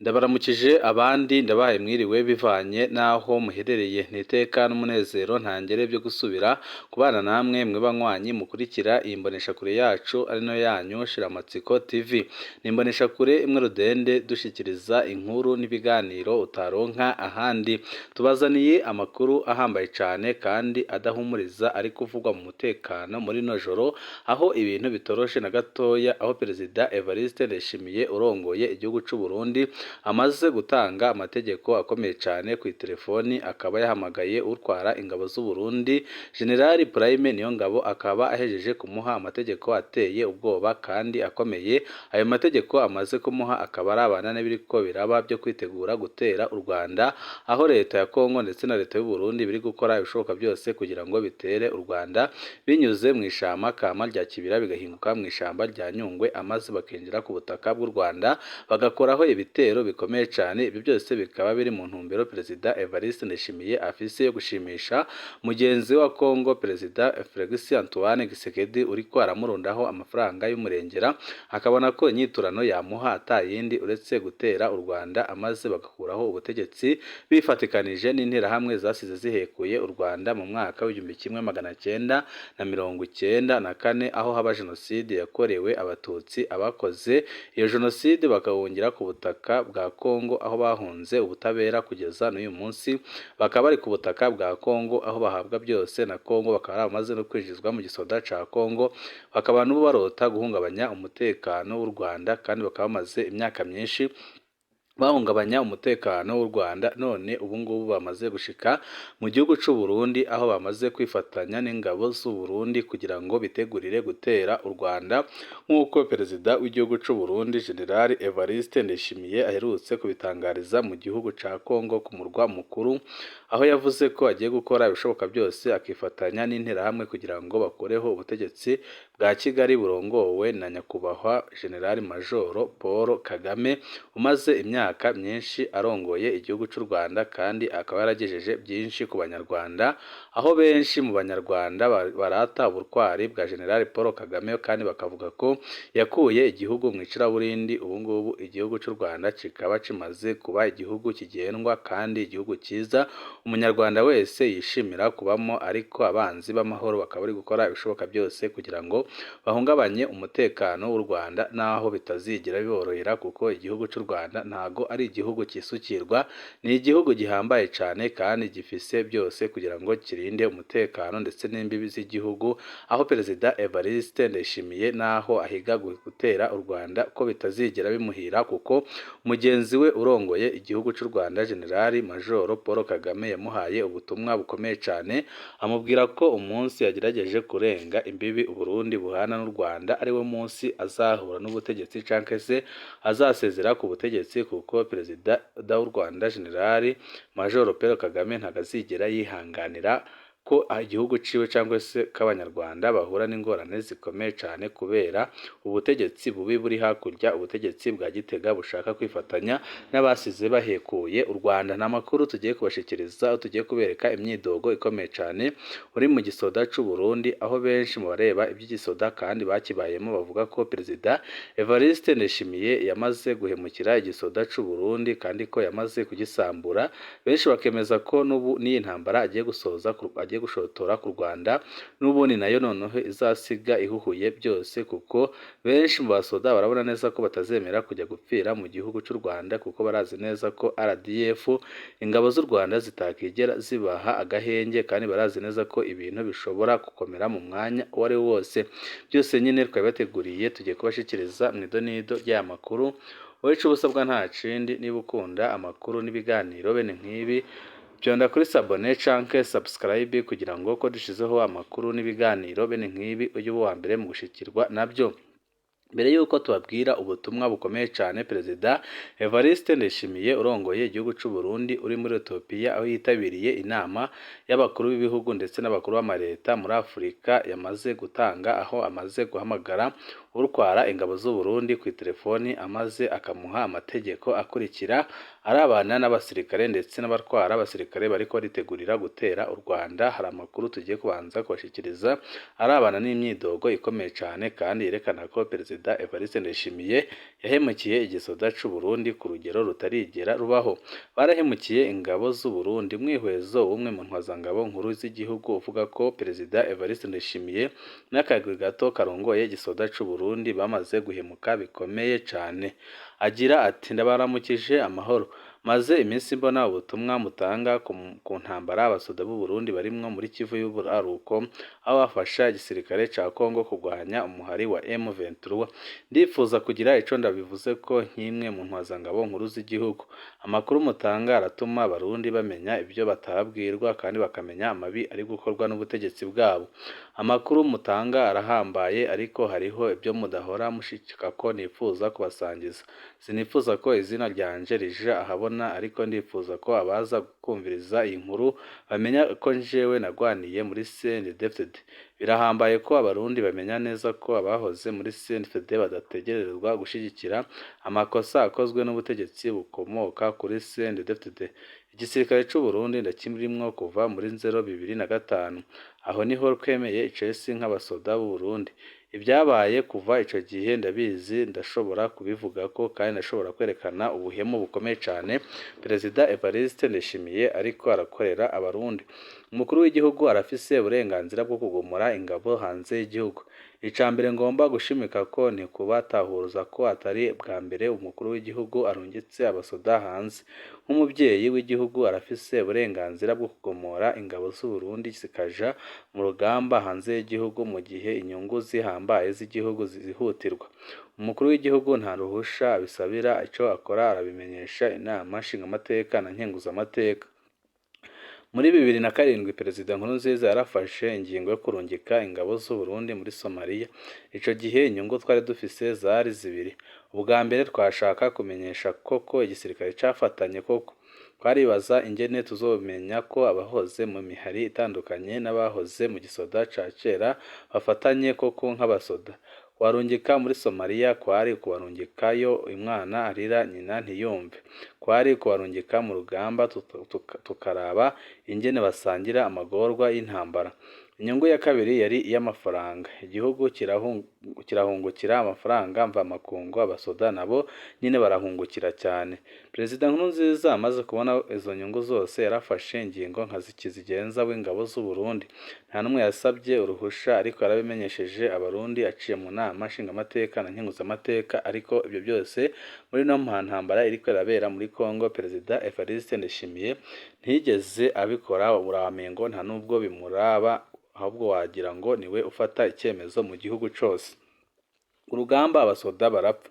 Ndabaramukije abandi ndabahaye mwiriwe bivanye n'aho muherereye. Ni iteka n'umunezero ntangere byo gusubira kubana namwe mwe banywanyi mukurikira iyi mboneshakure yacu ari nayo yanyu Shiramatsiko TV. Ni imboneshakure imwe rudende dushikiriza inkuru n'ibiganiro utaronka ahandi. Tubazaniye amakuru ahambaye cane kandi adahumuriza ari kuvugwa mu mutekano muri rino joro, aho ibintu bitoroshe na gatoya, aho Perezida Evariste Ndayishimiye urongoye igihugu c'u Burundi amaze gutanga amategeko akomeye cyane ku itelefoni, akaba yahamagaye utwara ingabo z'u Burundi General Prime Niyongabo, akaba ahejeje kumuha amategeko ateye ubwoba kandi akomeye. Ayo mategeko amaze kumuha akaba arabana n'ibiriko biraba byo kwitegura gutera u Rwanda, aho leta ya Kongo ndetse na leta y'u Burundi biri gukora ibishoboka byose kugira ngo bitere u Rwanda binyuze mu ishamba kama rya Kibira, bigahinguka mu ishamba rya Nyungwe, amaze bakinjira ku butaka bw'u Rwanda bagakoraho ibitero bikomeye cyane. Ibyo byose bikaba biri mu ntumbero Perezida Evariste Ndayishimiye afise yo gushimisha mugenzi wa Kongo Perezida Felix Antoine Tshisekedi uriko aramurundaho amafaranga y'umurengera, akabona ko inyiturano yamuha atayindi uretse gutera u Rwanda, amaze bagakuraho ubutegetsi bifatikanije n'interahamwe zasize zihekuye u Rwanda mu mwaka w'1994, aho haba jenoside yakorewe Abatutsi. Abakoze iyo jenoside bakahungira ku butaka bwa Kongo aho bahunze ubutabera kugeza n'uyu munsi, bakaba bari ku butaka bwa Kongo aho bahabwa byose na Kongo, bakaba bamaze no kwinjizwa mu gisoda ca Kongo, bakaba n'ubu barota guhungabanya umutekano w'u Rwanda, kandi bakaba bamaze imyaka myinshi bahungabanya umutekano w'u Rwanda. None ubu ngubu bamaze gushika mu gihugu c'u Burundi, aho bamaze kwifatanya n'ingabo z'u Burundi kugira ngo bitegurire gutera u Rwanda, nk'uko Perezida w'igihugu c'u Burundi General Evariste Ndayishimiye aherutse kubitangariza mu gihugu ca Kongo ku murwa mukuru, aho yavuze ko agiye gukora ibishoboka byose akifatanya n'interahamwe kugira ngo bakureho ubutegetsi bwa Kigali burongowe na nyakubahwa General Majoro Paul Kagame, umaze imyaka myinshi arongoye igihugu cy'u Rwanda, kandi akaba yaragejeje byinshi ku Banyarwanda, aho benshi mu Banyarwanda barata ubutwari bwa General Paul Kagame, kandi bakavuga ko yakuye igihugu mu icuraburindi. Ubu ngubu igihugu cy'u Rwanda kikaba kimaze kuba igihugu kigendwa kandi igihugu cyiza umunyarwanda wese yishimira kubamo, ariko abanzi b'amahoro bakaba bari gukora ibishoboka byose kugira ngo bahungabanye umutekano w'u Rwanda, naho bitazigera biborohera, kuko igihugu cy'u Rwanda ntago ari igihugu cyisukirwa, ni igihugu gihambaye cyane kandi gifise byose kugira ngo kirinde umutekano ndetse n'imbibi z'igihugu, aho Perezida Evariste Ndayishimiye naho ahiga gutera u Rwanda ko bitazigera bimuhira, kuko mugenzi we urongoye igihugu cy'u Rwanda General Majoro Paul Kagame yamuhaye ubutumwa bukomeye cyane, amubwira ko umunsi yagerageje kurenga imbibi u Burundi buhana n'u Rwanda ari wo munsi azahura n'ubutegetsi canke se azasezera ku butegetsi, kuko Perezida w'u Rwanda General Majoro Paul Kagame ntabwo azigera yihanganira ko igihugu ciwe cyangwa se k'Abanyarwanda bahura n'ingorane zikomeye cyane kubera ubutegetsi bubi buri hakurya, ubutegetsi bwa Gitega bushaka kwifatanya n'abasize bahekuye u Rwanda. Ni amakuru tugiye kubashikiriza, aho tugiye kubereka imyidogo ikomeye cyane uri mu gisoda c'u Burundi, aho benshi mu bareba iby'igisoda kandi bakibayemo bavuga ko Perezida Evariste Ndayishimiye yamaze guhemukira igisoda c'u Burundi kandi ko yamaze kugisambura. Benshi bakemeza ko n'ubu n'iyi ntambara agiye gusoza, agiye gushotora ku Rwanda, n'ubundi nayo noneho izasiga ihuhuye byose, kuko benshi mu basoda barabona neza ko batazemera kujya gupfira mu gihugu cy'u Rwanda, kuko barazi neza ko RDF, ingabo z'u Rwanda, zitakigera zibaha agahenge, kandi barazi neza ko ibintu bishobora gukomera mu mwanya uwo ari wo wose. Byose nyine twabibateguriye, tugiye kubashikiriza mu idonido ry'aya makuru. Wowe ico ubusabwa nta kindi, niba ukunda amakuru n'ibiganiro bene nk'ibi, byonda kuri s'abonner canke subscribe, kugira ngo ko dushizeho amakuru n'ibiganiro bene nk'ibi ujye uba uwa mbere mu gushikirwa nabyo. Mbere y'uko tubabwira ubutumwa bukomeye cyane Perezida Evariste Ndayishimiye urongoye igihugu cy'u Burundi uri muri Ethiopia, aho yitabiriye inama y'abakuru b'ibihugu ndetse n'abakuru b'amaleta muri Afurika, yamaze gutanga, aho amaze guhamagara utwara ingabo z'u Burundi ku itelefoni, amaze akamuha amategeko akurikira arabana n'abasirikare ndetse n'abatwara abasirikare bariko baritegurira gutera u Rwanda. Hari amakuru tugiye kubanza kubashikiriza arabana n'imyidogo ikomeye cyane kandi yerekana ko Perezida Perezida Evariste Ndayishimiye yahemukiye igisoda c'u Burundi ku rugero rutarigera rubaho. Barahemukiye ingabo z'u Burundi. Umwihwezo w'umwe mu ntwazangabo nkuru z'igihugu uvuga ko Perezida Evariste Ndayishimiye n'akagwi gato karongoye igisoda c'u Burundi bamaze guhemuka bikomeye cane. Agira ati: "Ndabaramukije amahoro. Maze iminsi mbona ubutumwa mutanga ku ntambara abasoda b'u Burundi barimwo muri Kivu y'Uburaruko, aho bafasha igisirikare ca Congo kurwanya umuhari wa M23. Ndifuza kugira ico ndabivuze ko nk'imwe mu ntwazangabo nkuru z'igihugu. Amakuru mutanga aratuma abarundi bamenya ibyo batabwirwa kandi bakamenya amabi ari gukorwa n'ubutegetsi bwabo. Amakuru mutanga arahambaye, ariko hariho ibyo mudahora mushikako nifuza kubasangiza. Sinifuza ko izina ryanje rija ahabona, ariko ndifuza ko abaza kumviriza iyi nkuru bamenya ko jewe nagwaniye muri CNDD-FDD. Birahambaye ko abarundi bamenya neza ko abahoze muri CNDD-FDD badategerezwa gushigikira amakosa akozwe n'ubutegetsi bukomoka kuri CNDD-FDD. Igisirikare c'u Burundi ndakirimwo kuva muri nzero 2005. Aho niho twemeye icesi nk'abasoda b'u Burundi. Ibyabaye kuva ico gihe ndabizi, ndashobora kubivugako kandi ndashobora kwerekana ubuhemu bukomeye cane Perezida Evariste Ndayishimiye ariko arakorera abarundi. Umukuru w'igihugu arafise uburenganzira bwo kugumura ingabo hanze y'igihugu. Ica mbere ngomba gushimika ko ni kubatahuza ko atari bwa mbere umukuru w'igihugu arungitse abasoda hanze. Nk'umuvyeyi w'igihugu arafise uburenganzira bwo kugomora ingabo z'u Burundi zikaja mu rugamba hanze y'igihugu mu gihe inyungu zihambaye z'igihugu zihutirwa. Umukuru w'igihugu nta ruhusha abisabira, ico akora arabimenyesha inama nshingamateka na nkenguzamateka. Muri 2007 Perezida Nkurunziza yarafashe ingingo yo kurungika ingabo z'u Burundi muri Somalia. Ico gihe inyungu twari dufise zari zibiri. Ubwa mbere twashaka kumenyesha koko igisirikare cafatanye koko. Twaribaza ingene tuzomenya ko abahoze mu mihari itandukanye n'abahoze mu gisoda ca kera bafatanye koko nk'abasoda. Kubarungika muri Somalia kwari ukubarungikayo umwana arira nyina ntiyumve. Kwari kubarungika mu rugamba tukaraba ingene basangira amagorwa y'intambara. Inyungu ya kabiri yari iy'amafaranga. Igihugu kirahungukira amafaranga mvamakungu, abasoda nabo nyene barahungukira cyane. Perezida Nkurunziza amaze kubona izo nyungu zose yarafashe ingingo nka kizigenza w'ingabo z'u Burundi. Nta n'umwe yasabye uruhusha, ariko yarabimenyesheje abarundi aciye mu nama nshingamateka na nkenguzamateka. Ariko ibyo byose muri no ntambara iriko irabera muri Congo, Perezida Evariste Ndayishimiye ntiyigeze abikora, uramengo nta nubwo bimuraba, ahubwo wagira ngo niwe ufata icyemezo mu gihugu cose. Urugamba abasoda barapfa.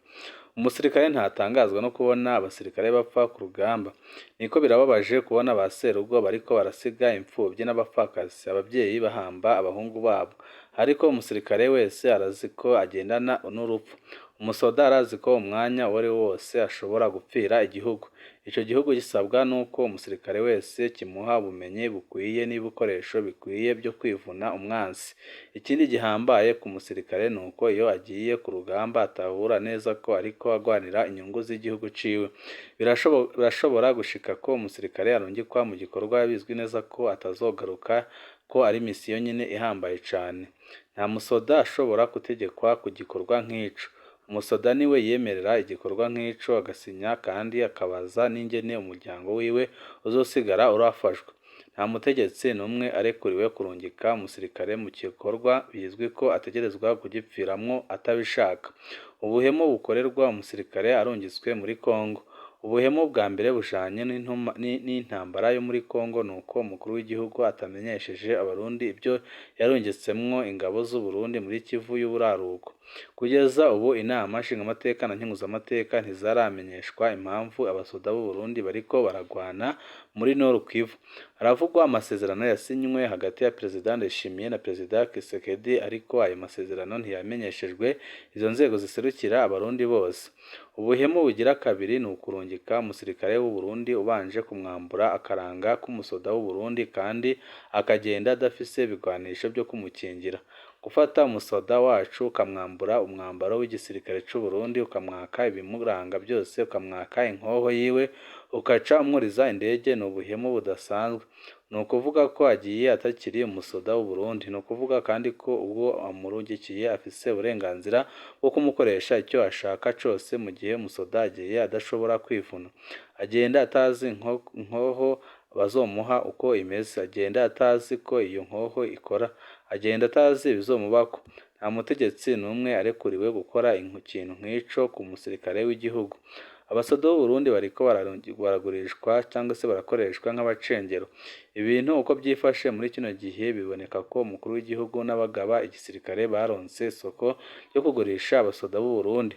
Umusirikare ntatangazwa no kubona abasirikare bapfa ku rugamba. Niko birababaje kubona ba serugo bariko barasiga imfuvyi n'abapfakazi, abavyeyi bahamba abahungu babo. Ariko umusirikare wese arazi ko agendana n'urupfu. Umusoda arazi ko umwanya uwari wo wose ashobora gupfira igihugu. Ico gihugu gisabwa nuko umusirikare wese kimuha ubumenyi bukwiye n'ibikoresho bikwiye byo kwivuna umwansi. Ikindi gihambaye ku musirikare nuko iyo agiye ku rugamba atahura neza ko ariko agwanira inyungu z'igihugu ciwe. Birashobora gushika ko umusirikare arungikwa mu gikorwa bizwi neza ko atazogaruka, ko ari misiyo nyene ihambaye cane. Nta musoda ashobora gutegekwa ku gikorwa nk'ico. Umusoda niwe yiyemerera igikorwa nk'ico, agasinya kandi akabaza n'ingene umuryango wiwe uzosigara urafashwa. Nta mutegetsi n'umwe arekuriwe kurungika umusirikare mu gikorwa bizwi ko ategerezwa kugipfiramwo atabishaka. Ubuhemu bukorerwa umusirikare arungitswe muri Congo. Ubuhemu bwa mbere bujanye n'intambara yo muri Congo nuko umukuru w'igihugu atamenyesheje abarundi ibyo yarungitsemwo ingabo z'u Burundi muri Kivu y'Uburaruko. Kugeza ubu inama nshingamateka na nkenguzamateka ntizaramenyeshwa impamvu abasoda b'u Burundi bariko baragwana muri Nord Kivu. Haravugwa amasezerano yasinywe hagati ya Perezida Ndayishimiye na Perezida Tshisekedi, ariko ayo masezerano ntiyamenyeshejwe izo nzego ziserukira abarundi bose. Ubuhemu bugira kabiri ni ukurungika umusirikare w'u Burundi ubanje kumwambura akaranga k'umusoda w'u Burundi kandi akagenda adafise ibigwanisho byo kumukingira. Gufata umusoda wacu ukamwambura umwambaro w'igisirikare c'u Burundi, ukamwaka ibimuranga byose, ukamwaka inkoho yiwe, ukaca umwuriza indege ni ubuhemu budasanzwe. Ni ukuvuga ko agiye atakiri umusoda w'u Burundi. Ni ukuvuga kandi ko ubwo amurungikiye afise uburenganzira bwo kumukoresha icyo ashaka cose mu gihe umusoda agiye adashobora kwivuna. Agenda atazi inkoho bazomuha uko imeze, agenda atazi ko iyo nkoho ikora, agenda atazi ibizomubako. Nta mutegetsi n'umwe arekuriwe gukora ikintu nk'ico ku musirikare w'igihugu. Abasoda b'u Burundi bariko baragurishwa cyangwa se barakoreshwa nk'abacengero. Ibintu uko byifashe muri kino gihe biboneka ko umukuru w'igihugu n'abagaba igisirikare baronse isoko ryo kugurisha abasoda b'u Burundi.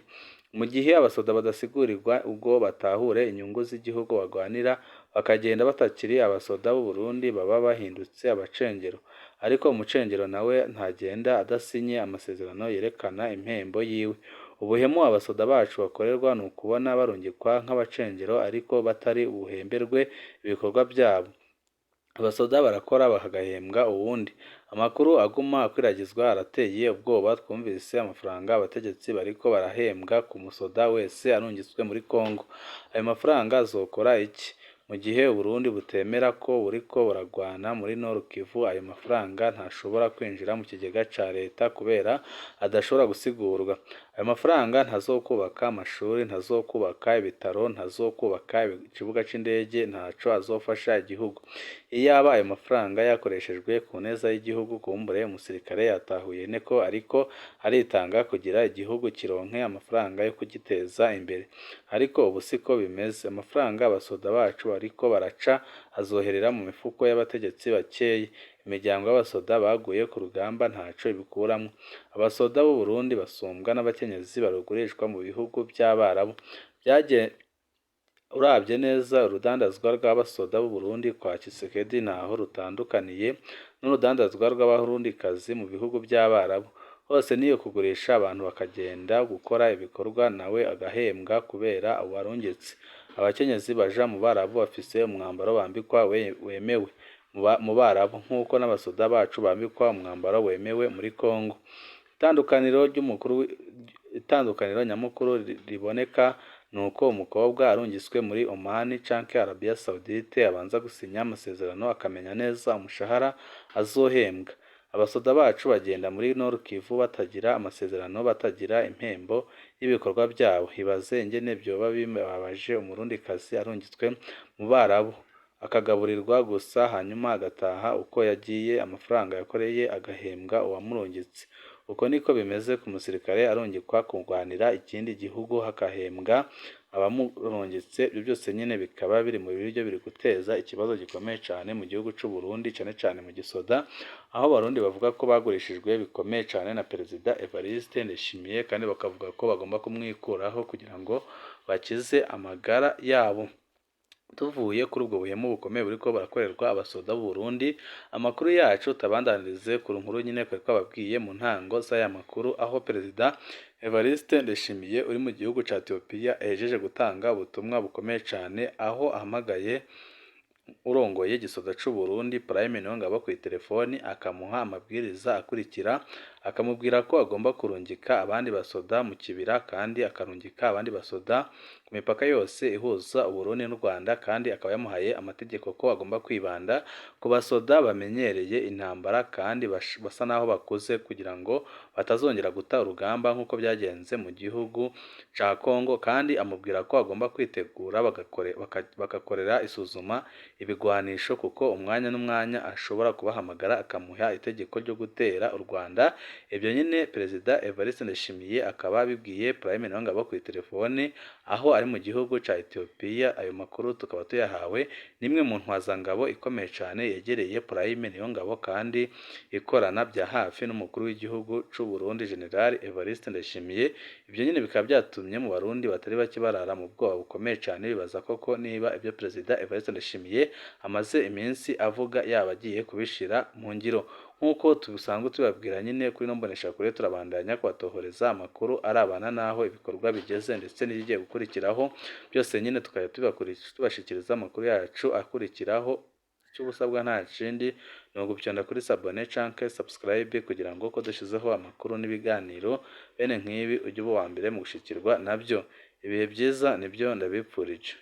Mu gihe abasoda badasigurirwa ubwo batahure inyungu z'igihugu bagwanira, bakagenda batakiri abasoda b'u Burundi baba bahindutse abacengero. Ariko umucengero nawe ntagenda adasinye amasezerano yerekana impembo yiwe. Ubuhemu abasoda bacu bakorerwa ni ukubona barungikwa nk'abacengero ariko batari buhemberwe ibikorwa byabo. Abasoda barakora bagahembwa uwundi. Amakuru aguma akwiragizwa arateye ubwoba. Twumvise amafaranga abategetsi bariko barahembwa ku musoda wese arungitswe muri Congo. Ayo mafaranga azokora iki? Mu gihe Uburundi butemera ko buriko buragwana muri Nord Kivu, ayo mafaranga ntashobora kwinjira mu kigega ca leta kubera adashobora gusigurwa. Ayo mafaranga ntazokubaka amashuri, ntazokubaka ibitaro, ntazokubaka ikibuga c'indege, ntaco azofasha igihugu. Iyaba ayo mafaranga yakoreshejwe ku neza y'igihugu, kumbure umusirikare yatahuye ko ariko aritanga kugira igihugu kironke amafaranga yo kugiteza imbere. Ariko ubu siko bimeze. Amafaranga abasoda bacu bariko baraca azoherera mu mifuko y'abategetsi bakeyi. Imiryango y'abasoda baguye ku rugamba ntaco ibikuramwo. Abasoda b'u Burundi basumbwa n'abakenyezi barugurishwa mu bihugu by'Abarabu. Uravye neza urudandazwa rw'abasoda b'u Burundi kwa Tshisekedi ntaho rutandukaniye n'urudandazwa rw'abarundikazi mu bihugu by'Abarabu. Hose niyo kugurisha abantu bakagenda gukora ibikorwa nawe agahembwa kubera uwarungitse. Abakenyezi baja mu Barabu bafise umwambaro bambikwa wemewe mu Barabu nk'uko n'abasoda bacu bambikwa umwambaro wemewe muri Congo. Itandukaniro nyamukuru riboneka nuko umukobwa arungitswe muri Oman canke Arabia Saudite abanza gusinya amasezerano akamenya neza umushahara azohembwa. Abasoda bacu bagenda muri Nord Kivu batagira amasezerano, batagira impembo y'ibikorwa byabo. Ibaze ingene vyoba bibabaje umurundikazi arungitswe mu Barabu akagaburirwa gusa hanyuma agataha uko yagiye, amafaranga yakoreye agahembwa uwamurungitse. Uko niko bimeze ku musirikare arungikwa kurwanira ikindi gihugu hakahembwa abamurungitse. Ibyo byose nyine bikaba biri mu biryo biri guteza ikibazo gikomeye cyane mu gihugu c'u Burundi, cane cane mu gisoda, aho abarundi bavuga ko bagurishijwe bikomeye cyane na Perezida Evariste Ndayishimiye, kandi bakavuga ko bagomba kumwikuraho kugira ngo bakize amagara yabo. Tuvuye kuri ubwo buhemu bukomeye buriko burakorerwa abasoda b'u Burundi, amakuru yacu tabandanirize ku nkuru nyine twari twababwiye mu ntango z'aya makuru, aho Perezida Evariste Ndayishimiye uri mu gihugu ca Ethiopia ahejeje gutanga ubutumwa bukomeye cane, aho ahamagaye urongoye igisoda c'u Burundi Prime Niyongabo kw'itelefoni, akamuha amabwiriza akurikira, akamubwira ko agomba kurungika abandi basoda mu kibira, kandi akarungika abandi basoda ku mipaka yose ihuza Uburundi n'u Rwanda, kandi akaba yamuhaye amategeko ko agomba kwibanda ku basoda bamenyereye intambara kandi basa naho bakuze, kugira ngo batazongera guta urugamba nk'uko byagenze mu gihugu ca Congo, kandi amubwira ko agomba kwitegura bagakorera isuzuma ibigwanisho, kuko umwanya n'umwanya ashobora kubahamagara akamuha itegeko ryo gutera u Rwanda. Ibyo nyine Perezida Evariste Ndayishimiye akaba abibwiye Prime Niyongabo kw'itelefoni aho ari mu gihugu ca Ethiopia. Ayo makuru tukaba tuyahawe n'imwe mu ntwazangabo ikomeye cane yegereye Prime Niyongabo kandi ikorana bya hafi n'umukuru w'igihugu c'u Burundi General Evariste Ndayishimiye. Ibyo nyine bikaba byatumye mu Barundi batari bake barara mu bwoba bukomeye cane, bibaza koko niba ibyo Perezida Evariste Ndayishimiye amaze iminsi avuga yaba agiye kubishira mu ngiro. Nk'uko tubisanzwe tubabwira nyine kuri ino mboneshakure, turabandanya kubatohoreza amakuru arabana n'aho ibikorwa bigeze ndetse n'ibigiye gukurikiraho byose, nyine tukajya tubashikiriza amakuru yacu akurikiraho. Icyo ubusabwa nta kindi ni ugupyonda kuri s'abonner canke subscribe, kugira ngo ko dushizeho amakuru n'ibiganiro bene nk'ibi ujye uba uwa mbere mu gushikirwa nabyo. Ibihe byiza nibyo ndabipfurije.